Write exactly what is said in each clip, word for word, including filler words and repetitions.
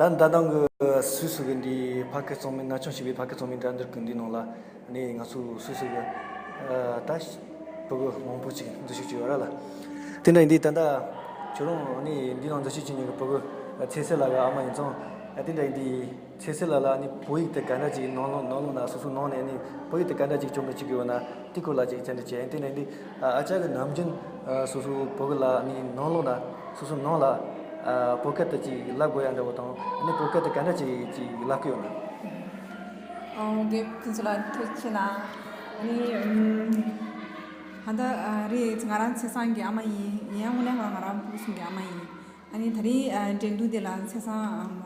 ད་ད་ལྟ་གི་སུད་སི་གི་འདི་ཕ་སྐད་གཙང་མའི་ན་ཆུང་ཞེས་པའི་ཕ་སྐད་གཙང་མའི་འགྲན་བསྡུར་གི་འདི་ནང་ལ་ནི་ང་ཚོ་སུད་སི་གི་ད་ཕྲུ་གུ་མང་པོ་ཅིག་འཛུལ་ཞུགས་བྱས་ཡོད་ར་ལ། དེ་འདྲ་ཡིན་དུས་ད་ལྟ་ཁྱོད་རང་ནི་འདི་ནང་འཛུལ་ཞུགས་བྱེད་མཁན་གི་ཕྲུ་གུ་ཚེ་སྲས་ལགས་ཀྱི་ཨ་མ་ཡིན་ཙང་དེ་འདྲ་ཡིན་དུས། ཚེ་སྲས་ལགས་ལ་ནི་བོད་ཡིག་དེ་ག་འདྲ་ཅིག་ནང་ལོགས་ནང་ལོགས་ན་སོ་སོ་ནང་ནས་ནི་བོད་ཡིག་དེ་ག་འདྲ་ཅིག་སྦྱོང་གི་བཅུག་ཡོད་ན་དེ་སྐོར་ལ་ཅིག་བཅར་འདྲི་བྱས། དེ་ནས་འདི་ཨ་ཅག་གི་ནམ་རྒྱུན་སོ་སོ་བོད་ལ་ནི་ནང་ལོགས་ན་སོ་སོ་ནང་ལ་བོད་སྐད་དེ་ཅིག་བསླབ་དགོས་ཡ་འདྲ་བོ་དང་ནི་བོད་སྐད་དེ་ག་འདྲ་ཅིག་ཅིག་བསླབ་ཀྱི་ཡོད་ན། ཨོ་དེ་ཕུན་ཚོགས་ལགས་ཐུགས་རྗེ་ཆེ་གནང་། ཨ་ནི་ཧ་ད་རེད། ང་རང་ཚེ་སྲས་ཀྱི་ཨ་མ་ཡིན། ཡིན་ཡང་དངོས་གནས་ང་རང་ཕྲུ་གུ་གསུམ་གྱི་ཨ་མ་ཡིན། ཨ་ནི་ད་རིང་འགྲན་བསྡུར་དེ་ལ་ཚེ་སྲས་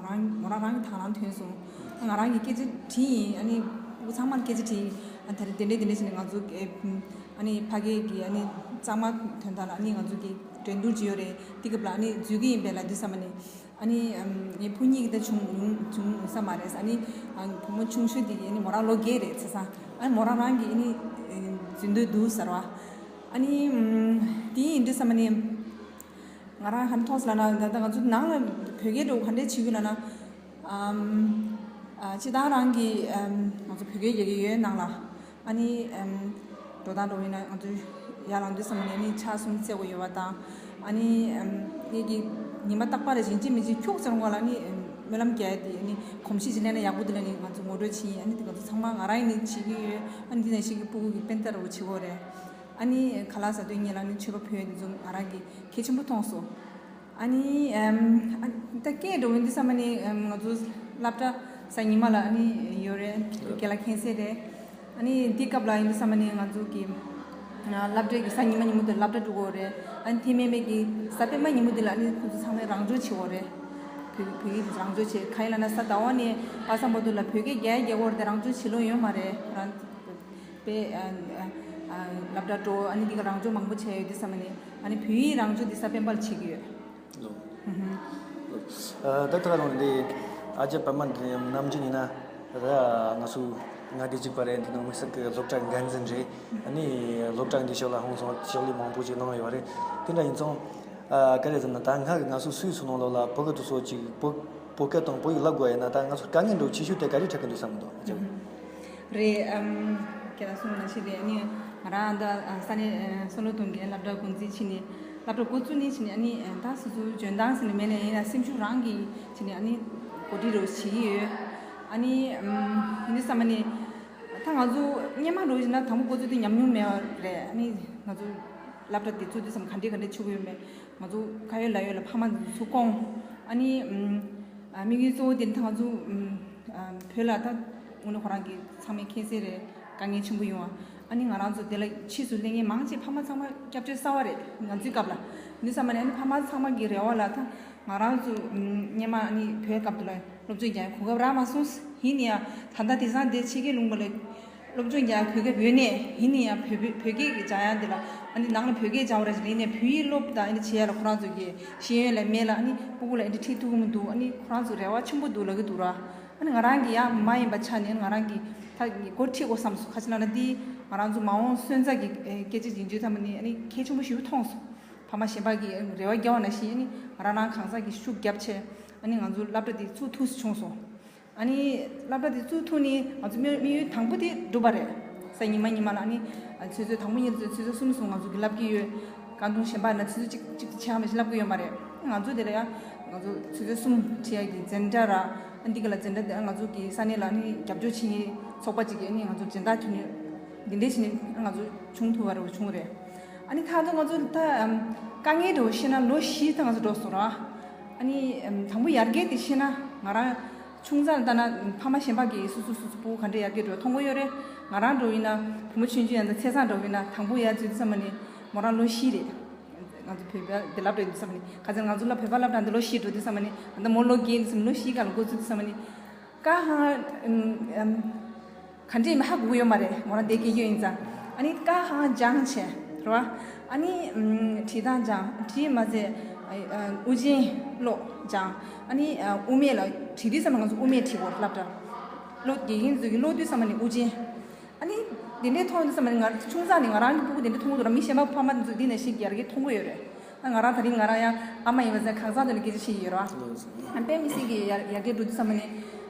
མོ་རང་མོ་རང་རང་གི་དང་བླངས་ཐོན་སོང་། ང་རང་གི་སྐད་ཆ་དྲིས་ཡིན། ཨ་ནི་ཕྲུ་གུ་ཚང་མར་སྐད་ཆ་དྲིས་ཡིན། ཨ་ད་རིང་དེ་འདྲས་དེ་འདྲས་བྱས་ནས་ང་ཚོ་ཨ་ནི་ཕ་གི་གི་ཨ་ནི་གཙང་མ་དོན་དག་ལ་ཨ་ནི་ང་ཚོ་གི་འགྲན་བསྡུར་ཅིག་ཡོད་རེད། དེ་སྐབས་ལ་ཨ་ནི་འཛུལ་གི་ཡིན་པས་ལབ་དུས་ཙམ་པ་ནི་ཨ་ནི་ངའི་བུ་གཉིས་ཀྱི་ད་བྱུང་ཡོང་བྱུང་ཡོང་ས་མ་རེད། ཨ་ནི་བུ་མོ་ཆུང་ཤོས་དེ་གི་ཨ་ནི་མོ་རང་ལོ་བརྒྱད་རེད། ཚེ་སྲས་ཨ་ནི་མོ་རང་རང་གི་ཨ་ནི་འཛུལ་འདོད་འདུག་ཟེར་བ། ཨ་ནི་དེ་ཡིན་དུས་ཙམ་པ་ནི། ང་རང་ག་འདྲ་མཐོང་སོང་ལབ་ན། ད་ལྟ་ང་ཚོ་ནང་ལ་བོད་སྐད་འགྲོ་ག་འདྲས་བྱེད་ཀྱི་ལབ་ན། ཨམ། ཨ་སྤྱིར་བཏང་རང་གི་ཨམ་ང་ཚོ་བོད་སྐད་རྒྱག་གི་ཡོད་ནང་ལ། ཨ་ནི་ཨམ་འགྲོ་དང་འགྲོ་ཡིན་ན་ང་ཚོ་ཡར་ལངས་དུས་ཙམ་ནས་ཨ་ནི་ཕྱག་གསུམ་འཚལ་དགོས་ཡོད་པ་དང་། ཨ་ནི་ཨམ་ངེད་ཀྱི་ཉི་མ་རྟག་པར་རེ་བཞིན་གཅིག་མིན་གཅིག་ཁྱུག་ཙམ་འགོར་ལ་ཨ་ནི་ཨམ་སྨོན་ལམ་རྒྱག་ཡ་དེ་ཨ་ནི་གོམས་གཤིས་ཅིག་ལེན་ན་ཡག་པོ་འདུག་ལབ་ནས་ང་ཚོ་ངོ་སྤྲོད་བྱེད་ཡིན། ཨ་ནི་དེ་ང་ཚོ་ཚང་མ་ང་རང་ཡིན་ནི་བྱེད་ཀྱི་ཡོད། ཨ་ནི་འདི་ནང་བཞིན་གྱི་སྤུ་གུ་གི་དཔེ་ལྟ་རུ་བྱེད་དགོས་རེད། ཨ་ནི་ཁ་ལག་ཟ་དུས་ཉིད་ལ་ནི་མཆོད་པ་ཕུལ་ཡ་དེ་ཚོ་ང་རང་གི་གལ་ཆེན་པོ་མཐོང་སོང་། ཨ་ནི་ཨམ་ཨ་ད་སྐད་འགྲོ་འོན་དུས་ཙམ་པ་ནི་ཨམ་ང་ཚོ་སློབ་གྲྭ་གཟའ་ཉི་མ་ལ་ཨ་ནི་ཡོད་རེད། རྒན་ལགས་མཁྱེན་གསལ་རེད། ཨ་ནི་འདི་སྐབས་ལ་ཡིན་དུས་ཙམ་པ་ནི་ང་ཚོ་གི་ཨ་སློབ་གྲྭའི་གི་གཟའ་ཉི་མ་ཉིན་མོ་དེ་སློབ་གྲྭ་འགྲོ་དགོས་རེད། ཨ་ནི་དེ་མིན་པའི་གི་གཟའ་སྤེན་པ་ཉིན་མོ་དེ་ལ་ཨ་ནི་ཁོ་ཚོ་ཚང་མས་རང་སྦྱོང་བྱེད་དགོས་རེད། བོད་བོད་ཡིག་རང་སྦྱོང་བྱེད་ག་ཡིན་ལབ་ན་གཟའ་ཟླ་བ་ནས་པ་སངས་པ་དུ་ལ་བོད་སྐད་རྒྱག་རྒྱག་དགོས་རེད་དེ་རང་སྦྱོང་བྱེད་ལོང་ཡོད་མ་རེད། རང་པའི་ཨ་ཨ་ཨ་སློབ་གྲྭ་འགྲོ། ཨ་ནི་འདི་ག་རང་སྦྱོང་མང་པོ་བྱས་ཡོད་དུས་ཙམ་པ་ནི་ཨ་ནི་བོད་ཡིག་རང་སྦྱོང་འདི་གཟའ་སྤེན་པ་ལ་བྱེད་ཀྱི་ཡོད། ལོ། ཨ་ད་ད་ག་རང་འདི་ཨ་ཅེ་པད་མ་འདི་ནམ་རྒྱུན་ཡིན་ན་ད་ང་ཚོ་ང་འདི་གཅིག་པ་རེད། འདི་ནང་མི་སེར་གི་སློབ་གྲྭ་འགན་འཛིན་རེད། ཨ་ནི་སློབ་གྲྭ་འདི་ཕྱོགས་ལ་ཧང་སང་ཕྱག་ལས་མང་པོ་ཅིག་གནང་ཡོད་རེད། དེ་འདྲ་ཡིན་ཙང་ཨ་ག་རེ་ཟེར་ན་ད་ང་གི་ང་ཚོ་སུད་སི་ནང་ལོགས་ལ་བོད་སྐད་དུ་སོགས་ཅིག་བོད་བོད་སྐད་དང་བོད་ཡིག་བསླབ་དགོས་ཡིན་ན་ད་ང་ཚོ་དཀའ་ངལ་འདྲ་བོ་ཆེ་ཤོས་དེ་ག་རེ་འཕྲད་ཀྱི་འདུག་བསམ་གྱི་འདུག་ཨ་ཅེ། རེད། ཨམ་ཁྱེད་རང་གསུངས་ནང་བཞིན་རེད། ཨ་ནི་ང་རང་ད་ས་གནས་སོ་ལོ་ཏུང་གི་སློབ་གྲྭ་འགོ་འཛིན་བྱས་ནས་སློབ་གྲྭ་འགོ་བཙུགས་ནས་བྱས་ནས་ཨ་ནི་ད་སོ་སོའི་འཇོན་ཐང་ཟེར་ནས་མེད་ནས་ཡིན་ན་སེམས་ཤུགས་རང་གིས་བྱས་ནས་ཨ་ནི་གོ་སྒྲིག་རོགས་བྱེད་ཀྱི་ཡོད། ཨ་ནི་ཨམ་ཡིན་དུས་ཙམ་པ་ནི་ད་ང་ཚོ་སྔོན་མ་འགྲོ་བཞིན་ན་དང་པོ་འགོ་བཙུགས་དུས་ཉམས་མྱོང་མེད་པ་རེད། ཨ་ནི་ང་ཚོ་སློབ་གྲྭ་དེ་བཙུགས་དུས་ཙམ་ག་འདྲས་ག་འདྲས་བྱེད་དགོས་ཡོད་མེད། ང་ཚོ་ཁ་ཡོད་ལག་ཡོད་ལ་ཕ་མ་ཚོ་སྐོང་། ཨ་ནི་ཨ་དམིགས་ཡུལ་གཙོ་བོ་དེ་ནི་ད་ང་ཚོ་ཨ་བོད་ལ་ད་དངོས་གནས་ཁོ་རང་གི་ཚང་མས་མཁྱེན་གསལ་རེད། དཀའ་ངལ་ཆེན་པོ་ཡོང་བ། ཨ་ནི་ང་རང་ཚོ་དེ་ལ་ཕྱིས་སུ་སླེབས་མཁན་མང་ཆེ་ཕ་མ་ཚང་མ་སྐྱབས་བཅོལ་གསར་པ་རེད། ང་ཚོའི་སྐབས་ལ་ནི་ཙམ་མ་ནི་ཨ་ནི་ཕ་མ་ཚང་མ་གི་རེ་བ་ལ་ད་ང་རང་ཚོ་སྔོན་མ་ཨ་ནི་བོད་སྐབས་དེ་ལ་སློབ་སྦྱོང་རྒྱག་གོ་སྐབས་རག་མ་སོང་། ཡིན་ནའང་ད་ལྟ་དེང་སང་དེ་ཕྱི་རྒྱལ་ལུང་པ་ལ་སློབ་སྦྱོང་རྒྱག་གོ་སྐབས་ཡོད་ནའི་ཡིན་ནའང་བོད་བོད་བོད་སྐད་ཀྱི་སྦྱང་ཡ་འདི་ལ་ཨ་ནི་ནང་ལ་བོད་སྐད་སྦྱང་བ་ར་ཞིག་ཡིན་ནའི་བོད་ཡིག་སློབ་དང་ཨ་ནི་བྱེད་ཡ་ལ་ཁོ་རང་ཚོ་གི་ཤེས་ཡོན་ལ་མེད་ལ་ཨ་ནི་སྤུ་གུ་ལ་ཨ་ནི་ཁྲིད་ཐུབ་ཀྱི་མི་འདུག་ཨ་ནི་ཁོ་རང་ཚོ་རེ་བ་ཆེན་པོ་འདུག་ལབ་ཀྱི་འདུག་ར། ཨ་ནི་ང་རང་གི་ཡང་མ་ཡིན་པ་ཆ་ནས་ང་རང་གི་ད་འགོ་ཁྲིད་དགོས་བསམ་སོང་། ག་ཅི་ལབ་ན་འདི་ང་རང་ཚོ་མ་འོངས་སོན་རྩ་གི་སྐད་ཆ་ཡིན་དུས་ཙམ་པ་ནི་ཨ་ནི་གལ་ཆེན་པོ་ཞིག་མཐོང་སོང་། ཕ་མ་གཞན་པ་གི་རེ་བ་རྒྱག་པ་ནང་བཞིན་ཨ་ནི་ང་རང་རང་གང་ཟག་གི་ཤུགས་རྒྱབ་བྱས་ཨ་ནི་ང་ཚོ་སློབ་གྲྭ་འདི་ཚུགས་ཐུབ་སོང་། ཨ་ནི་སློབ་གྲྭ་དེ་བཙུགས་ཐུབ་ནས་ང་ཚོ་དམིགས་དམིགས་ཡུལ་དང་པོ་དེ་འགྲུབ་པ་རེད། གཟའ་ཉི་མ་ཉི་མ་ལ་ཨ་ནི་ཆུ་ཚོད་དང་པོ་ཉིན་ཚོད་ཆུ་ཚོད་གསུམ་སོང་ང་ཚོ་གི་བསླབ་ཀྱི་ཡོད། ཀ་འདོན་གཞན་པ་ན་ཆུ་ཚོད་གཅིག་གཅིག་ཕྱེད་ཀ་མ་ཞིག་བསླབ་ཀྱི་ཡོད་མ་རེད། ང་ཚོ་དེ་ལ་ཡང་ང་ཚོ་ཆུ་ཚོད་གསུམ་ཁྲིད་ཡ་གི་འཛིན་གྲྭ་ར་ཨ་འདི་ག་ལ་འཛིན་གྲྭ་དེ་ང་ཚོ་གི་ས་གནས་ལ་ཨ་ནི་རྒྱབ་སྐྱོར་བྱེད་མཁན་ཚོགས་པ་གཅིག་གིས་ཨ་ནི་ང་ཚོ་སྦྱིན་བདག་ཐོན་ནས་འདི་འདྲས་བྱས་ནས་ང་ཚོ་བྱུང་ཐུབ་པ་རེད་བྱུང་རེད། ཨ་ནི་ད་ལྟ་ང་ཚོ་ད་ཨམ་དཀའ་ངལ་འདྲ་བོ་བཤད་ན་ལོ་བཞི་ད་ང་ཚོ་འགྲོ་སོང་ར། ཨ་ནི་ཨམ་དང་པོ་ཡར་རྒྱས་དེ་བཤད་ན་ང་རང་ཆུང་ཙག་ལྟ་ན་ཕ་མ་གཞན་པ་གིས་སུ་སུ་སུ་སུ་སྤུ་གུ་ག་འདྲ་ཡར་རྒྱས་འགྲོ་མཐོང་གི་ཡོད་རེད། ང་རང་འགྲོ་ཡིན་ན་བུ་མོ་ཆུང་ཆུང་ཡང་ད་ཚེ་བཟང་འགྲོ་ཡིན་ན་དང་པོ་ཡར་འཛུལ་དུས་ཙམ་པ་ནི་མོ་རང་ལོ་བཞི་རེད། ང་ཚོ་བོད་པ་དེ་སློབ་གྲྭ་ཡིན་དུས་ཙམ་པ་ནི་ག་ཚོད་ང་ཚོ་ལ་བོད་པ་སློབ་གྲྭ་འདི་ལོ་བཞི་འགྲོ་དུས་ཙམ་པ་ནི་ད་མོ་ལོ་བརྒྱད་ཡིན་དུས་ཙམ་ལོ་བཞི་སྒང་ལ་འགོ་ཚུགས་དུས་ཙམ་པ་ནི་ཀ་ཧང་ཨམ་ཨམ། ག་འདྲས་མི་ཧ་གོ་གི་ཡོད་མ་རེད། མོ་རང་དེ་སྐད་ཡོད་ཡིན་ཙང་། ཨ་ནི་ཀ་ཧང་སྦྱང་བྱས་རེད་བ། ཨ་ནི་ཨམ་བྲིས་སྟངས་སྦྱང་བྲིས་མ་ཟད་ཨ་ཨ་དབུ་ཅན་ཀློག་སྦྱང་། ཨ་ནི་ཨ་དབུ་མེད་ལ་བྲིས་དུས་ཙམ་པ་ང་ཚོ་དབུ་མེད་བྲིས་དགོས་རེད་སློབ་གྲྭ། ཀློག་དགེ་རྒན་ཚོ་གི་ཀློག་དུས་ཙམ་པ་ནི་དབུ་ཅན། ཨ་ནི་དེ་འདྲས་མཐོང་དུས་ཙམ་པ་ནི་ང་ཆུང་ཙག་ནས་ང་རང་གི་སྤུ་གུ་དེ་འདྲས་མཐོང་གི་འདུག་ར། མི་གཞན་པ་ཕ་མ་ཚོ་འདི་ནང་བཞིན་གྱི་ཡར་རྒྱས་མཐོང་གི་ཡོད་རེད། ཨ་ ང་རང་དེ་རིང་ང་རང་ཡང་ཨ་མ་ཡིན་པ་ཚེ་གང་ཟག་དེ་ལ་སྐད་ཆ་བཤད་ཀྱི་ཡོད་རེད་བ། ཨ་དཔེ་མི་སྲིད་ཀྱི་ཡར་ཡར་རྒྱས་འགྲོ་དུས་ཙམ་པ་ནས་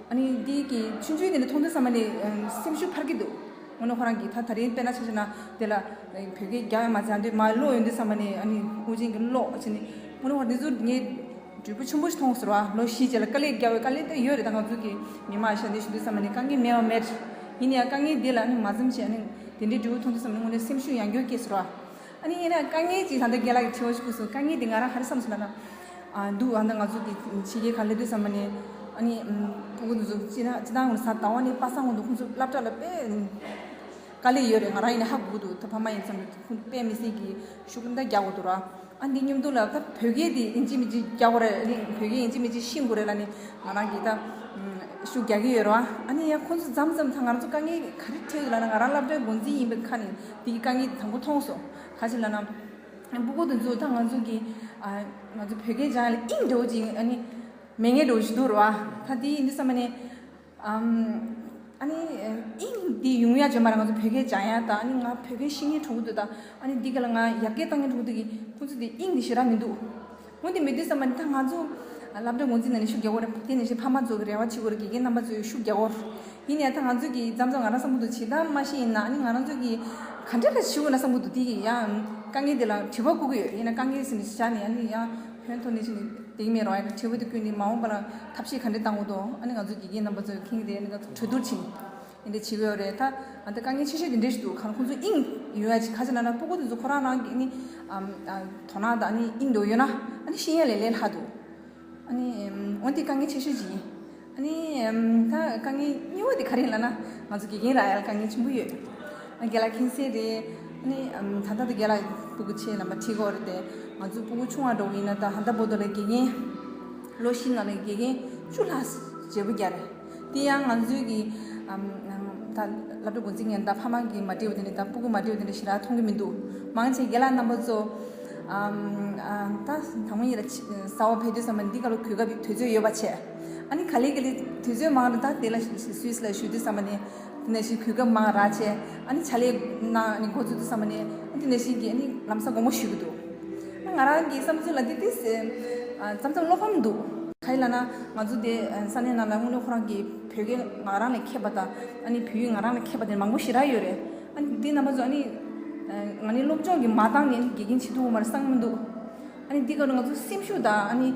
ཨ་ནི་འདི་གི་ཆུང་ཆུང་དེ་འདྲ་མཐོང་དུས་ཙམ་པ་ནས་སེམས་ཤུགས་འཕར་གྱི་འདུག་དངོས་གནས་ཁོ་རང་གིས་ད་དེ་རིང་དཔེར་ན་ཆ་བཞག་ན་དེ་ལ་བོད་སྐད་རྒྱག་ཡ་མ་ཚད་འདི་མ་ཀློག་ཡོང་དུས་ཙམ་པ་ནས་ཨ་ནི་དབུགས་འབྱིན་གྱི་ཀློག་བྱས་ནས་དངོས་གནས་ཁོ་འདི་ཚོ་ངས་འབྲས་བུ་ཆེན་པོ་ཞིག་མཐོང་སོང་བ། ལོ་བཞི་རྗེས་ལ་དཀའ་ལས་རྒྱག་པའི་དཀའ་ལས་དེ་ཡོད་རེད། ད་ང་ཚོ་གི་མི་མང་ཤ་འདི་ཞུ་དུས་ཙམ་པ་ནས་དཀའ་ངལ་མེད་པ་མེད། ཡིན་ཡང་དཀའ་ངལ་འདི་ལ་ཨ་ནི་མ་འཛེམས་བྱས་ཨ་ནི་དེ་འདྲའི་འབྲས་བུ་མཐོང་དུས་ཙམ་ནས་དངོས་གནས་སེམས་ཤུགས་ཡང་བསྐྱར་སྐྱེས་སོང་བ། ཨ་ནི་ཡིན་ན་དཀའ་ངལ་ཅིག་ད་ལྟ་རྒན་ལགས་ཀྱིས་དྲི་བ་ཞིག་བཀོད་སོང་། དཀའ་ངལ་འདི་ང་རང་ག་རེ་བསམ་སོང་ལབ་ན། ཨ་འདུག་ཨ་ད་ང་ཚོ་གི་ཕྱི་རྒྱལ་ཁག་སླེབས་དུས་ཙམ་པ་ནས་ཨ་ནི་ཕྲུ་གུ་འདི་ཚོ་སྤྱི་ན་སྤྱི་བཏང་ངོ་ནས་གཟའ་ཟླ་བ་ནས་པ་སངས་ངོ་འདུག་ཁོང་ཚོ་སློབ་གྲྭ་ལ་དཔེ་དཀའ་ལས་ཡོད་རེད། ང་རང་ཡིན་ན་ཧ་གོ་གི་འདུག་ད་ཕ་མ་ཡིན་ཙང་ཁོང་དཔེ་མི་སྲིད་ཀྱི་ཤུགས་རྒྱག་གི་འདུག་ར། ཨ་འདི་མཉམ་དུ་ལ་ད་བོད་སྐད་འདི་ཡིན་གཅིག་མིན་གཅིག་རྒྱག་དགོས་རེད། ཨ་ནི་བོད་སྐད་ཡིན་གཅིག་མིན་གཅིག་ཤེས་དགོས་རེད་ལབ་ནས་ང་རང་གིས་ད་ཤུགས་རྒྱག་གི་ཡོད་རེད་བ། ཨ་ནི་ཡང་ཁོང་ཚོ་མཚམས་མཚམས་ད་ང་རང་ཚོ་དཀའ་ངལ་ག་རེ་འཕྲད་ཡོད་ལབ་ན། ང་རང་སློབ་གྲྭའི་འགོ་འཛིན་ཡིན་པའི་ཁ་ནས་འདི་གི་དཀའ་ངལ་དང་པོ་མཐོང་སོང་། ག་ཅི་ལབ་ན། སྤུ་གུ་དེ་ཚོ་ད་ང་ཚོ་གི་ཨ་ང་ཚོ་བོད་སྐད་སྦྱང་ཡ་ལ་དབྱིངས་འདྲ་བོ་ཅིག་ཨ་ནི་མེད་མཁན་འདྲ་བོ་ཞིག་འདུག་རེད་བ། ད་དེ་ཡིན་དུས་ཙམ་པ་ནས་ཨམ་ཨ་ནི་དབྱིངས་འདི་ཡོང་ཡ་ཅིག་མ་རེད། ང་ཚོ་བོད་སྐད་སྦྱང་ཡ་དང་ཨ་ནི་ང་བོད་སྐད་ཤེས་མཁན་ཕྲུ་གུ་དེ་དང་ཨ་ནི་འདི་ག་ལ་ང་ཡར་རྒྱས་བཏང་མཁན་ཕྲུ་གུ་དེ་གི་ཁོང་ཚོ་དེ་དབྱིངས་འདི་ཞེ་དྲག་མི་འདུག་འོན་ཏེ་མེད་དུས་ཙམ་པ་ནི་ད་ང་ཚོ་སློབ་གྲྭ་འགོ་འཛིན་ནང་ནས་ཤུགས་རྒྱག་དགོས་རེད། དེ་ནང་བཞིན་ཕ་མ་ཚོ་གི་རེ་བ་བྱེད་དགོས་རེད། དགེ་རྒན་རྣམ་པ་ཚོས་ཤུགས་རྒྱག་དགོས་རེད། ཡིན་ཡང་ད་ང་ཚོ་གི་མཚམས་མཚམས་ང་རང་བསམ་གྱི་འདུག་ཇི་ལྟར་མ་ཤེས་ཡིན་ན་ཨ་ནི་ང་རང་ཚོ་གི་ག་འདྲ་ལ་བྱེད་དགོས་ན་བསམ་གྱི་འདུག་དེ་གི་ཡང་དཀའ་ངལ་དེ་ལ་དྲི་བ་བཀོད་ཀྱི་ཡོད། ཡིན་ན་དཀའ་ངལ་ཟེར་ནས་བཞག་ནས་ཨ་ནི་ཡང་ཕན་ཐོགས་ནས་ཕྱིན་ནས་བསྡད་ཀྱི་མེད་རོགས། ཡང་དྲི་བ་དེ་བཀོད་ནས་མ་འོངས་པ་ལ་ཐབས་ཤེས་ག་འདྲ་བཏང་དགོས་འདུག་ཨ་ནི་ང་ཚོ་དགེ་རྒན་རྣམ་པ་ཚོས་མཁྱེན་གྱི་རེད། ཨ་ནི་ད་གྲོས་བསྡུར་བྱེད་ཨ་འདི་དཀའ་ངལ་ཆེ་ཤོས་དེ་འདྲས་ཞིག་འདུག་གང་ཁོང་ཚོ་དབྱིངས་ཡོད་ཡ་ཅིག་ག་ཅི་ལབ་ན་སྤུ་གུ་དེ་ཚོ་ཁོ་རང་རང་གི་ཨ་ནི་ཨམ་ཨ་དོ་སྣང་དང་ཨ་ནི་དབྱིངས་འདྲ་བོ་ཡོད་ན་ཨ་ནི་ཤེས་ཡ་ལས་ལས་སླ་འདུག་ཨ་ནི་ཨམ་འོན་ཏེ་དཀའ་ངལ་ཆེ་ཤོས་ཅིག་ཡིན། ཨ་ནི་ཨམ་ད་དཀའ་ངལ་གཉིས་པ་དེ་ག་རེ་ཡིན་ལབ་ན་ང་ཚོ་དགེ་རྒན་རག་ཡ་ལ་དཀའ་ངལ་ཆེན་པོ་ཡོད། ཨ་རྒན་ལགས་མཁྱེན་གསལ་རེད། ཨ་ནི་ཨམ་ད་ལྟ་དུ་རྒན་ལགས་སྤུ་གུ་ཆེ་ལམ་པ་ཁྲིད་གོ་རེད་དེ། ང་ཚོ་སྤུ་གུ་ཆུང་བ་འདྲ་བོ་ཡིན་ན་ད་ཧ་ད་བོ་དོ་ལ་དགེ་རྒན་ལོ་བཞི་ནང་ལ་དགེ་རྒན་བཅུ་ལྷག་བརྗེ་པོ་རྒྱག་རེད། དེ་ཡང་ང་ཚོའི་གི་ཨམ་ཨམ་ད་སློབ་གྲྭ་འགོ་འཛིན་ངན་ད་ཕ་མ་གི་མ་འགྲིག་པ་དེ་འདྲ་ད་སྤུ་གུ་མ་འགྲིག་པ་དེ་འདྲ་ཞེ་དྲག་མཐོང་གི་མི་འདུག་མང་ཆེ་རྒན་ལགས་རྣམ་པ་ཚོ་ཨམ་ཨམ་ད་དང་པོ་ཉིད་ལ་ཕྱི་གསར་པ་ཕེབས་དུས་ཙམ་པ་འདི་ག་ལ་གོ་སྐབས་དུས་ཚོད་ཡོད་པ་བྱས། ཨ་ནི་ག་ལེ་ག་ལེ་དུས་ཚོད་མང་རུ་ད་དེ་ལ་སུད་སི་ལ་བཞུགས་དུས་ཙམ་པ་ནས་དེ་ནང་བཞིན་གོ་སྐབས་མང་རག་བྱས། ཨ་ནི་ཕྱག་ལས་གནང་ཨ་ནི་འགོ་བཙུགས་དུས་ཙམ་པ་ནས་ཨ་དེ་ནང་བཞིན་གྱི་ཨ་ནི་ལམ་སང་དགོངས་པ་ཞུ་གི་འདུག་ང་རང་གི་བསམ་ཚུལ་ལ་འདི་ཏིས་མཚམས་མཚམས་བློ་ཕམ་འདུག་ག་ཡིན་ལབ་ན་ང་ཚོ་དེ་ས་གནས་ནང་ལ་དངོས་གནས་ཁོ་རང་གི་བོད་སྐད་ང་རང་ལ་མཁས་པ་དང་ཨ་ནི་བོད་ཡིག་ང་རང་ལ་མཁས་པ་དེ་མང་པོ་ཞེ་དྲག་ཡོད་རེད། ཨ་ནི་འདི་རྣམ་པ་ཚོ་ཨ་ནི་ང་ནི་སློབ་སྦྱོང་གི་མ་འདང་ནས་དགེ་རྒན་བྱེད་ཐུབ་ཀྱི་མ་རེད་བསམ་གྱི་མི་འདུག་ཨ་ནི་འདི་ག་ང་ཚོ་སེམས་ཤུགས་དང་ཨ་ནི་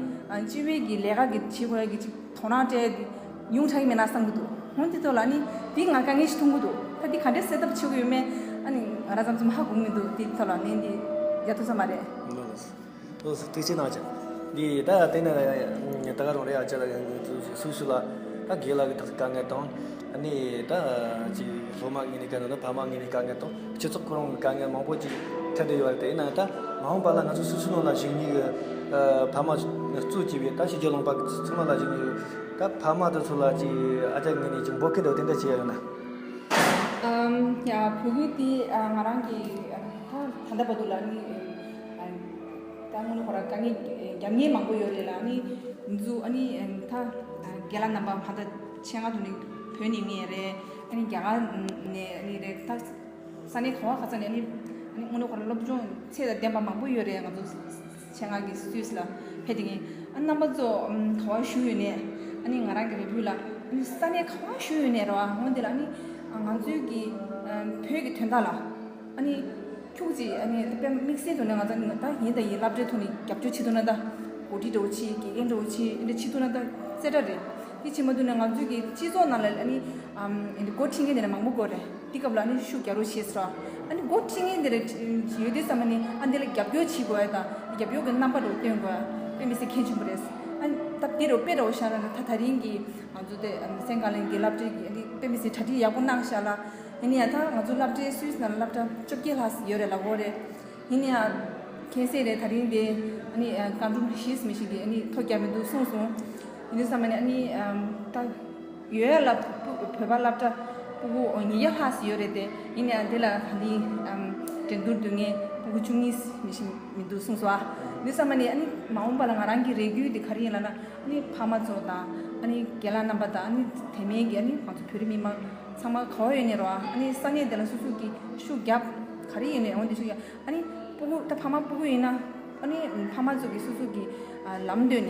སྤྱི་པའི་གི་ལས་ཀ་གི་བྱེད་དགོས་ཡ་གི་ཅིག་དོ་སྣང་སྤྲད་དེ་ཡོང་ཆ་གི་མེད་ན་བསམ་གྱི་འདུག་འོན་ཏེ་ཐོག་ལ་ཨ་ནི་འདི་ང་དཀའ་ངལ་ཞིག་མཐོང་གི་འདུག་ད་འདི་ག་འདྲས་སེལ་ཐབས་བྱེད་དགོས་ཡོད་མེད་ཨ་ནི་ང་རང་ཙམ་ཙམ་ཧ་གོ་གི་མི་འདུག་འདི་ཐོག་ལ་ནས་འདི་རྒྱག་ཐུབ་ས་མ་རེད། ཐུགས་རྗེ་གནང་ཅག་འདི་ད་དེ་ནས་ད་ག་རང་རེད། ཨ་ཅག་ལ་སུ་སུ་ལ་ད་དགེ་ལགས་ཀྱི་ཐག་དཀའ་ངལ་དང་། ཨ་ནི་ད་ཅིག་སློབ་མ་ངོས་ནས་དཀའ་ངལ་དང་ཕ་མ་ངོས་ནས་དཀའ་ངལ་དང་སྤྱི་ཚོགས་ཁོ་རང་གི་དཀའ་ངལ་མང་པོ་ཅིག་འཕྲད་བསྡད་ཡོད་རེད། དེ་ཡིན་ན་ད་མ་འོངས་པ་ལ་ང་ཚོ་སུད་སི་ནང་ལ་བཞུགས་མཁན་གྱི་ཕ་མ་གཙོས་བྱས་པའི་ད་ཕྱི་རྒྱལ་ལུང་པ་གི་ཚང་མ་ལ་བཞུགས་མཁན་ད་ཕ་མ་དེ་ཚོ་ལ་ཅིག་ཨ་ཅག་ངོས་ནས་ཅིག་འབོད་སྐུལ་འདྲ་བོ་དེ་འདྲ་བྱས་ཡོད་ན། ཨམ་ཡ་བོད་སྐད་དེ་ཨ་ང་རང་གི་ཨམ་ད་ད་ལྟ་བར་དུ་ལ་ནི་ཨམ་ད་དངོས་གནས་ཁོ་རང་དཀའ་ངལ་རྒྱབ་མཁན་མང་པོ་ཡོད་རེད་ལ། ཨ་ནི་འདི་ཚོ་ཨ་ནི་ཨམ་ད་རྒན་ལགས་རྣམ་པ་ཕ་ད་ཆེད་མངགས་ཐོག་ནས་བོད་ནས་ཡོང་མཁན་རེད། ཨ་ནི་རྒྱ་གར་ནས་ཨ་ནི་རེད། ད་ས་གནས་ག་བ་ག་ས་ནས་ཨ་ནི་ཨ་ནི་དངོས་གནས་ཁོ་རང་སློབ་སྦྱོང་ཚད་དང་ལྡན་པ་མང་པོ་ཡོད་རེད། ང་ཚོ་ཆེད་མངགས་ཀྱི་སུད་སི་ལ་ཕེབས་བསྡད་མཁན་ཨ་རྣམ་པ་ཚོ་ཨམ་ག་བ་བཞུགས་ཡོད་ནས་ཨ་ནི་ང་རང་གི་རེ་འབོད་ལ་ཨ་ནི་ས་གནས་ག་བ་བཞུགས་ཡོད་ནས་རེད་བ། འོན་ཏེ་ལ་ཨ་ནི་ང་ཚོའི་གི་ཨམ་བོད་ཀྱི་དོན་དག་ལ་ཨ་ནི་ཁྱུག་ཅིག་ཨ་ནི་དཔེ་དམིགས་བསལ་དུ་ནས་ང་ཚོ་ད་ཡིན་ད་ཡིན་སློབ་གྲྭའི་ཐོག་ནས་རྒྱབ་སྐྱོར་བྱེད་ཐུབ་ན་ད་འགོ་ཁྲིད་འདྲ་བོ་བྱེད་དགེ་རྒན་འདྲ་བོ་བྱེད་འདི་འདྲ་བྱེད་ཐུབ་ན་ད་རྩེ་གྲ་རེད། དེ་བྱེད་མ་ཐུབ་ན་ང་ཚོའི་གི་སྤྱི་ཚོགས་ནང་ལ་ཨ་ནི་ཨམ་འདི་འགོ་ཁྲིད་མཁན་དེ་ནས་མང་པོ་དགོས་རེད། དེ་སྐབས་ལ་ཨ་ནི་ཤུགས་རྒྱག་རོགས་བྱེད་ཟེར་བ། ཨ་ནི་འགོ་ཁྲིད་མཁན་དེ་རེད་ཡོད་དུས་ཙམ་པ་ནི་ཨ་འདི་ལ་རྒྱབ་སྐྱོར་བྱེད་དགོས་ཡ་དང་རྒྱབ་སྐྱོར་གྱི་རྣམ་པ་འདྲ་བོ་སྟོན་དགོས་ཡ་དཔེ་མི་སྲིད་གལ་ཆེན་པོ་རེད། ཨ་ནི་སྟབས་བདེ་རུ་དཔེ་འདྲ་བོ་བཞག་ན་ད་ད་རིང་གི་ང་ཚོ་དེ་ཨ་ནི་སེང་ག་ལན་གྱི་སློབ་གྲྭའི་གི་ཨ་ནི་དཔེ་མི་སྲིད་གྲ་སྒྲིག་ཡག་པོ་གནང་ཤག་ལ། ཡིན་ན་ཡང་ད་ང་ཚོ་སློབ་གྲྭའི་སུད་སི་ནང་ལ་སློབ་གྲྭ་བཅོ་བརྒྱད་ལྷག་ཙམ་ཡོད་རེད་ལབ་དགོས་རེད། ཡིན་ན་ཡང་ཁྱད་བསད་རེད། ད་རིང་དེ་ཨ་ནི་ཨ་བཀའ་འགྲུབ་ཞིས་མི་ཞིག་གིས་ཨ་ནི་ཐོ་བརྒྱབ་མི་འདུག་གསུངས་སོང་། ཡིན་དུས་ཙམ་པ་ནི་ཨ་ནི་ཨམ་ད་ཡོད་ཡ་ལ་བོད་པ་སློབ་གྲྭ་སྤུ་གུ་ཉིས་བརྒྱ་ལྷག་ཙམ་ཡོད་རེད་དེ། ཡིན་ན་ཡང་དེ་ལ་ད་རིང་ཨམ་འགྲན་བསྡུར་སྡུག་བསྔལ་སྤུ་གུ་བཅུ་གཉིས་མི་ཞིག་མི་འདུག་གསུངས་སོང་། ཨ་ཡིན་དུས་ཙམ་པ་ནི་ཨ་ནི་མ་འོངས་པ་ལ་ང་རང་གི་རེ་སྐུལ་དེ་ག་རེ་ཡིན་ལབ་ན། ཨ་ནི་ཕ་མ་ཚོ་དང་ཨ་ནི་རྒན་ལགས་རྣམ་པ་དང་ཨ་ནི་དེ་མིན་གྱི་ཨ་ནི་ང་ཚོ་བོད་རིགས་མི་མང་ཚང་མ་ག་བ་ཡོད་ནས་རོ། ཨ་ནི་ས་གནས་དེ་ལ་སོ་སོ་གི་ཤུགས་རྒྱབ་ག་རེ་ཡིན་ནས་འོང་དེ་ཤུགས་རྒྱབ། ཨ་ནི་སྤུ་གུ་ད་ཕ་མ་སྤུ་གུ་ཡིན་ན་ ཨ་ནི་ཕ་མ་ཚོ་གིས་སོ་སོ་གི་ཨ་ལམ་སྟོན་ནས།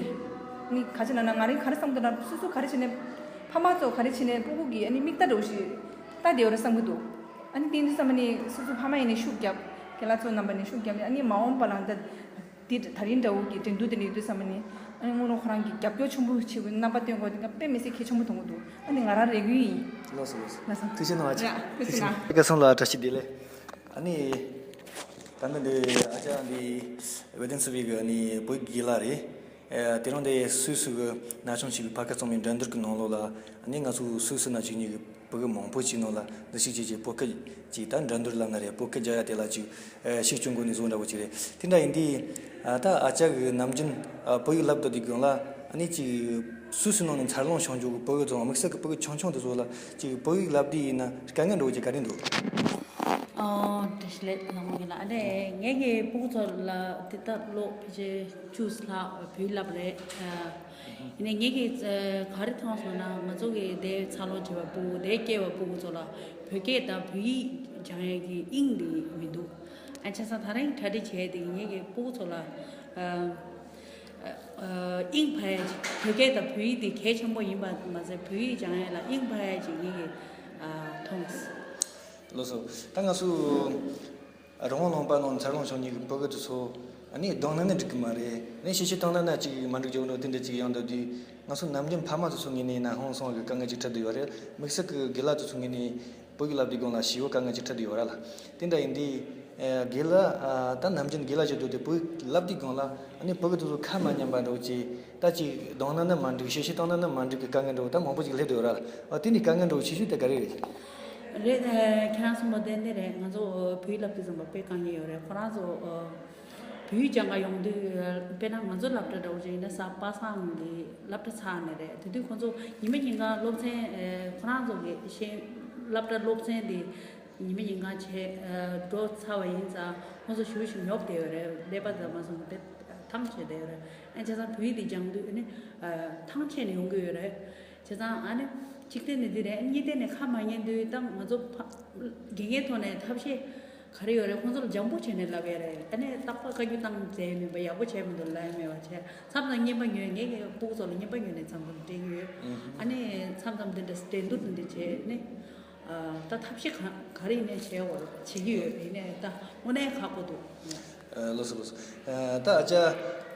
ཨ་ནི་ག་ཅི་ལབ་ན་ང་རང་ག་རེ་བསམ་འདུག་ན་སོ་སོ་ག་རེ་བྱས་ནས་ཕ་མ་ཚོ་ག་རེ་བྱས་ནས་སྤུ་གུ་གི་ཨ་ནི་མིག་ལྟ་འདྲ་བོ་ཞིག་ལྟ་བསྡད་ཡོད་རེད་བསམ་གྱི་འདུག་ཨ་ནི་དེ་ཡིན་དུས་ཙམ་པ་ནི་སོ་སོ་ཕ་མ་ཡིན་ནའི་ཤུགས་རྒྱབ། རྒན་ལགས་ཚོ་རྣམ་པ་ནས་ཤུགས་རྒྱབ་ནས། ཨ་ནི་མ་འོངས་པ་ལ་ད་དེ་ད་རིང་འདྲ་བོ་གི་འགྲན་བསྡུར་དེ་འདྲ་ཡོད་དུས་ཙམ་པ་ནི། ཨ་ནི་དངོས་གནས་ཁོ་རང་གི་རྒྱབ་སྐྱོར་ཆེན་པོ་བྱེད་དགོས། རྣམ་པ་སྟོན་དགོས། དེ་ག་དཔེ་མི་སྲིད་གལ་ཆེན་པོ་མཐོང་གི་འདུག་ཨ་ནི་ང་རང་རེ་སྐུལ་ཡིན། ལགས་སོ་ལགས་སོ། ལགས་སོ། ཐུགས་རྗེ་གནང་བ་ཅིག་ཡ། ཐུགས་རྗེ་གནང་། སྐལ་བཟང་ལགས་བཀྲ་ཤིས་བདེ་ལེགས། ཨ་ནི། ད་ནི་འདི་ཨ་ཅག་འདི་ཝེ་ཏན་སི་ཝི་གི་ཨ་ནི་བོད་དགེ་ལགས་རེད། ཨ་དེ་རིང་འདི་སུད་སི་གི་ན་ཆུང་ཞིག་གི་ཕ་སྐད་གཙང་མའི་འགྲན་བསྡུར་གི་ནང་ལོགས་ལ། ཨ་ནི་ང་ཚོ་སུད་སི་ན་བཅུ་གཉིས་གི་བོད་དགེ་མང་པོ་ཅིག་ནང་ལ་འདི་ཞིག་བྱས་རྗེས་བོད་སྐད་ཅིག་ད་འགྲན་བསྡུར་ལབ་ན་རེད། བོད་སྐད་རྒྱག་ཡ་དེ་ལ་ཅིག་ཨ་ཤུགས་སྐྱོན་དགོས་ནི་བཟོ་འདྲ་བོ་ཅིག་རེད། དེ་འདྲ་ཡིན་དུས་ཨ་ད་ཨ་ཅག་གི་ནམ་རྒྱུན་ཨ་བོད་ཡིག་བསླབ་དུས་དེ་སྒང་ལ་ཨ་ནི་ཅིག་སུད་སི་ནང་ནས་འཚར་ལོངས་བྱུང་རྒྱུ་གི་བོད་དགེ་ཚོ་དམིགས་བསལ་གི་བོད་དགེ་ཆུང་ཆུང་དེ་ཚོ་ལ་ཅིག་བོད་ཡིག་བསླབ་དུས་ཡིན་ན་དཀའ་ངལ་འདྲ་བོ་ཅིག་ག་རེ་འདུག་ཨོ། བཀྲ་ཤིས་བདེ་ལེགས་ལྷ་མོ་རྒན་ལགས། ཨ་ནི་ངེད་ཀྱི་སྤུ་གུ་ཚོ་ལ་དེ་ལྟར་ལོ་ཕལ་ཆེར་བཅུ་ལྷག་བོད་ཡིག་བསླབ་རེད། ཨ་ཡིན་ནའི་ངེད་ཀྱིས་ཨ་ག་རེ་མཐོང་སོང་ན། ང་ཚོ་གི་དེ་འཚར་ལོངས་བྱས་པ་སྤུ་གུ་དེ་སྐྱེས་པ་སྤུ་གུ་ཚོ་ལ་བོད་སྐད་དང་བོད་ཡིག་སྦྱང་ཡས་ཀྱི་དབྱིངས་དེ་མི་འདུག་ཨ་བྱས་ཙང་ད་རིང་གྲ་སྒྲིག་བྱས་དེ་ངེད་ཀྱི་སྤུ་གུ་ཚོ་ལ་ཨ་ཨ་དབྱིངས་འཕར་ཡས་ཅིག་བོད་སྐད་དང་བོད་ཡིག་དེ་གལ་ཆེན་པོ་ཡིན་པ་མ་ཟད། བོད་ཡིག་སྦྱང་ཡས་ལ་དབྱིངས་འཕར་ཡས་ཅིག་ངེད་ཀྱིས་ཨ་མཐོང་སོང་། ལགས་སོ། ད་ང་ཚོ་རང་དབང་ལུང་པ་ནང་འཚར་ལོངས་བྱུང་མཁན་གྱི་བོད་སྐད་དེ་ཚོ་ཨ་ནི་གདོང་ནང་ནས་འགྲིག་གི་མ་རེད། ཨ་ནི་ཤེས་བྱའི་སྟེང་ན་ན་ཅིག་མ་འགྲིག་རྒྱུ་འགྲོ་དེ་འདྲ་ཅིག་ཡོང་བསྡད་དུས། ང་ཚོ་ནམ་རྒྱུན་ཕ་མ་དེ་ཚོ་ངོས་ནས་ན་ཧང་སང་གི་དཀའ་ངལ་ཅིག་འཕྲད་བསྡད་ཡོད་རེད། དམིགས་བསལ་གྱི་དགེ་ལགས་དེ་ཚོ་ངོས་ནས་བོད་ཡིག་བསླབ་དུས་སྒང་ལ་ཞེ་པོ་དཀའ་ངལ་ཅིག་འཕྲད་བསྡད་ཡོད་རེད་ལ། དེ་འདྲ་ཡིན་དུས་ཨ་དགེ་ལགས་ཨ་ད་ནམ་རྒྱུན་དགེ་ལགས་བྱེད་དུས་དེ་བོད་ཡིག་བསླབ་དུས་སྒང་ལ་ཨ་ནི་བོད་སྐད་དེ་ཚོ་ཁ་མ་ཉན་པ་འདྲ་བོ་ཅིག་ད་ཅིག་གདོང་ནང་ན་མ་འགྲིག་ཤེས་བྱའི་སྟེང་ན་ན་མ་འགྲིག་གི་དཀའ་ངལ་འདྲ་བོ་ད་མང་པོ་ཅིག་སླེབས་བསྡད་ཡོད་རེད་ལ། ཨ་དེ་འདྲའི་དཀའ་ངལ་འདྲ་བོ་ཆེ་ཤོས་དེ་ག་རེ་རེད། རེད། ཨ་ཁྱེད་རང་གསུངས་པ་ཏན་ཏན་རེད། ང་ཚོ་བོད་ཡིག་བསླབ་དུས་ཙམ་པ་དཔེ་དཀའ་ངལ་ཡོད་རེད། ཁོ་རང་ཚོ་ཨ་བོད་ཡིག་སྦྱང་ག་ཡོང་དུས། དཔེར་ན་ང་ཚོ་སློབ་གྲྭ་འདྲ་བོ་ཅིག་ཡིན་ན་གཟའ་པ་སངས་གི་སློབ་གྲྭ་ཚར་ནས་རེད། དེ་དུས་ཁོ་ཚོ་ཉི་མ་ཉིན་གང་སློབ་ཚན། ཨ་ཁོ་རང་ཚོ་གི་ཤེས་སློབ་གྲྭ་སློབ་ཚན་དེ་ཉི་མ་ཉིན་གང་བྱས་ཨ་འགྲོ་ཚར་བ་ཡིན་ཙང་ཁོ་ཚོ་ཞུ་ཞུ་ཉོབ་བསྡད་ཡོད་རེད། ཀླད་པ་ཙམ་མ་སོང་དེ་ཐང་ཆད་བསྡད་ཡོད་རེད། ཨ་བྱས་ཙང་བོད་ཡིག་དེ་སྦྱང་དུས་ཨ་ནི་ཨ་ཐང་ཆད་ནས་ཡོང་གི་ཡོད་རེད། བྱས་ཙང་ཨ་ནི་གཅིག་བལྟས་ནས་འདི་རེད། གཉིས་བལྟས་ནས་ཁ་མ་ཉན་དུས་ད་ང་ཚོ་ཕ་དགེ་རྒན་ཐོག་ནས་ཐབས་ཤེས་ག་རེ་ཡོད་རེད། ཁོང་ཚོ་ལ་འཇམ་པོ་བྱས་ནས་ལབ་ཡ་རེད། ཨ་ནི་རྟག་པར་བཀའ་བཀྱོན་བཏང་བསྡད་མིན་པ། ཡག་པོ་བྱས་མི་འདུག་ལབ་ཡ་མེད་པ་བྱས། མཚམས་མཚམས་རྔན་པ་ཉོས། ངས་ངའི་སྤུ་གུ་ཚོ་ལ་རྔན་པ་ཉོས་ནས་མཚམས་མཚམས་སྤྲད་ཀྱི་ཡོད། ཨ་ནི་མཚམས་མཚམས་འདི་འདྲ་འགྲན་བསྡུར་འདི་འདྲ་བྱས་ནས་ཨ་ད་ཐབས་ཤེས་ག་ག་རེ་ཡིན་ནའི་བྱས་འོ་བྱེད་ཀྱི་ཡོད། ཡིན་ནའི་ད་དངོས་གནས་ཁག་པོ་འདུག་ཨ་ལགས་སོ་ལགས་སོ། ཨ་ད་ཨ་ཅག་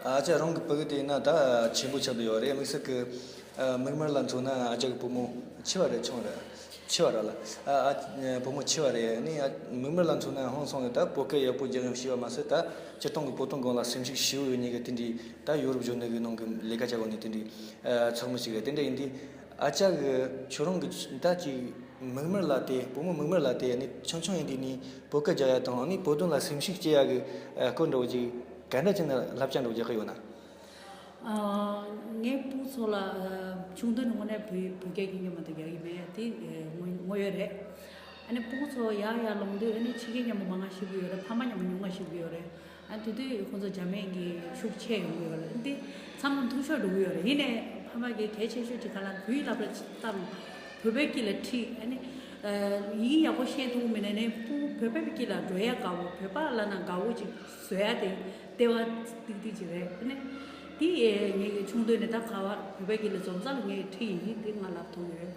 ཨ་ཅག་རང་གི་བོད་སྐད་དེ་ཡིན་ན་ད་ཆེན་པོ་ཆགས་བསྡད་ཡོད་རེད། དམིགས་བསལ་གྱི་ཨ་མིག་དམར་ལ་མཚོན་ན་ཨ་ཅག་གི་བུ་མོ་ཆེ་བ་རེད་ཆུང་བ་རེད། ཆེ་བ་རེད་ལ། ཨ་ཨ་བུ་མོ་ཆེ་བ་རེད། ཨ་ནི་ཨ་མིག་དམར་ལ་མཚོན་ན་ཧང་སང་གི་ད་བོད་སྐད་ཡག་པོ་རྒྱག་ཤེས་པ་མ་ཟད། ད་སྤྱིར་བཏང་གི་བོད་དོན་སྒང་ལ་སེམས་ཤུགས་ཞེ་པོ་ཡོད་མཁན་གྱི་དེ་འདྲའི་ད་ཡོ་རོབ་གཞོན་ནུ་གི་ནང་གི་ལས་ཀ་བྱ་བ་ནི་དེ་འདྲའི་ཨ་ཚོགས་མི་ཞིག་རེད། དེ་འདྲ་ཡིན་དུས་ཨ་ཅག་གི་ཁྱོད་རང་གི་ད་ཅིག་མིག་དམར་ལ་དེ། བུ་མོ་མིག་དམར་ལ་དེ་ནི་ཆུང་ཆུང་ཡིན་དུས་ནི་བོད་སྐད་རྒྱག་ཡ་དང་ནི་བོད་དོན་ལ་སེམས་ཤུགས་སྐྱེ་ཡ་གི་ཨ་སྐོར་འདྲ་བོ་ཅིག་ག་འདྲ་ཅིག་ནས་བསླབ་བྱ་འདྲ་བོ་རྒྱག་གི་ཡོད་ན། ཨ་ངའི་སྤུ་གུ་ཚོ་ལ་ཨ་ཆུང་དུས་ནས་དངོས་གནས་བོད་བོད་སྐད་ཀྱི་སྙན་མ་དེ་རྒྱག་གི་མེད། དེ་ཨ་དངོས་དངོས་ཡོད་རེད། ཨ་ནི་སྤུ་གུ་ཚོ་ཡར་ཡར་ལོངས་དུས་ཨ་ནི་ཕྱི་རྒྱལ་མཉམ་པོ་མང་ང་ཤེས་ཀྱི་ཡོད་རེད། ཕ་མ་མཉམ་པོ་ཉུང་ང་ཤེས་ཀྱི་ཡོད་རེད། ཨ་དེ་དུས་ཁོང་ཚོ་འཇར་མན་གྱི་ཤུགས་ཆེ་ཡོང་གི་ཡོད་རེད། འདི་མཚམས་མཚམས་ཐུག་ཤོར་འགྲོ་གི་ཡོད་རེད། ཡིན་ནའི་ཕ་མ་གི་གལ་ཆེ་ཤོས་ཅིག་ག་ལ་བོད་ཡིག་བསླབ་པ་ལྟར་བོད་པའི་སྐད་ལ་ཁྲིད། ཨ་ནི་ཡི་གེ་ཡག་པོ་ཤེས་ཐུབ་མེད་ན་ནི་སྤུ་བོད་པའི་སྐད་ལ་འགྲོ་ཡ་དགའ་བོ། བོད་པ་ལབ་ན་དགའ་བོ་ཅིག་བཟོ་ཡ་དེ་ལྟེ་བ་ཏིག་ཏིག་ཅིག་རེད། ཨ་ནི་དེ་ངས་ཆུང་དུས་ནས་ད་ག་བ་བོད་པའི་སྐད་ལ་འཛོམས་ས་ལ་ངས་ཁྲིད་ཡིན། དེ་ང་ལབ་ཐུབ་ཡོད།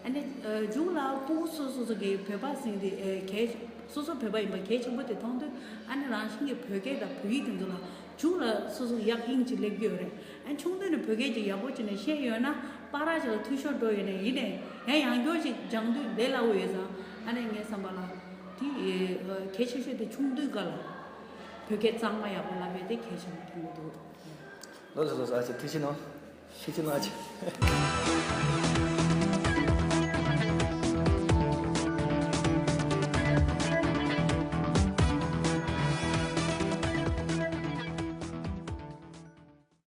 ཨ་ནི་ཨ་མཇུག་ལ་སྤུ་གུ་སོ་སོ་སོ་གི་བོད་པ་ཟིན་ཏེ་ཨ་གལ་སོ་སོ་བོད་པ་ཡིན་པ་གལ་ཆེན་པོ་དེ་མཐོང་དུས། ཨ་ནི་རང་བཞིན་གྱི་བོད་སྐད་དང་བོད་ཡིག་དེ་ཚོ་ལ་མཇུག་ལ་སོ་སོ་ཡག་དབྱིངས་ཅིག་སླེབས་ཀྱི་ཡོད་རེད། ཨ་ནི་ཆུང་དུས་ནས་བོད་སྐད་ཅིག་ཡག་པོ་བྱས་ནས་ཤེས་ཡོད་ན་པ་ར་ཅིག་ལ་འཐུས་ཤོར་འགྲོ་ཡོད་ནའི་ཡིན་ནའི་ཡང་ཡང་སྐྱར་ཅིག་སྦྱང་དུས་ལས་སླ་བོ་ཡོད་ཙང་། ཨ་ནི་ངའི་བསམ་པ་ལ་དེ་ཨ་གལ་ཆེ་ཤོས་དེ་ཆུང་དུས་སྐབས་ལ་བོད་སྐད་གཙང་མ་ཡག་པོ་བསླབ་ཡས་དེ་གལ་ཆེན་པོ་མཐོང་གི་འདུག་ལགས་སོ་ལགས་སོ། ཨ་ཅེ་ཐུགས་རྗེ་གནང་། ཐུགས་རྗེ་གནང་། ཨ་ཅེ།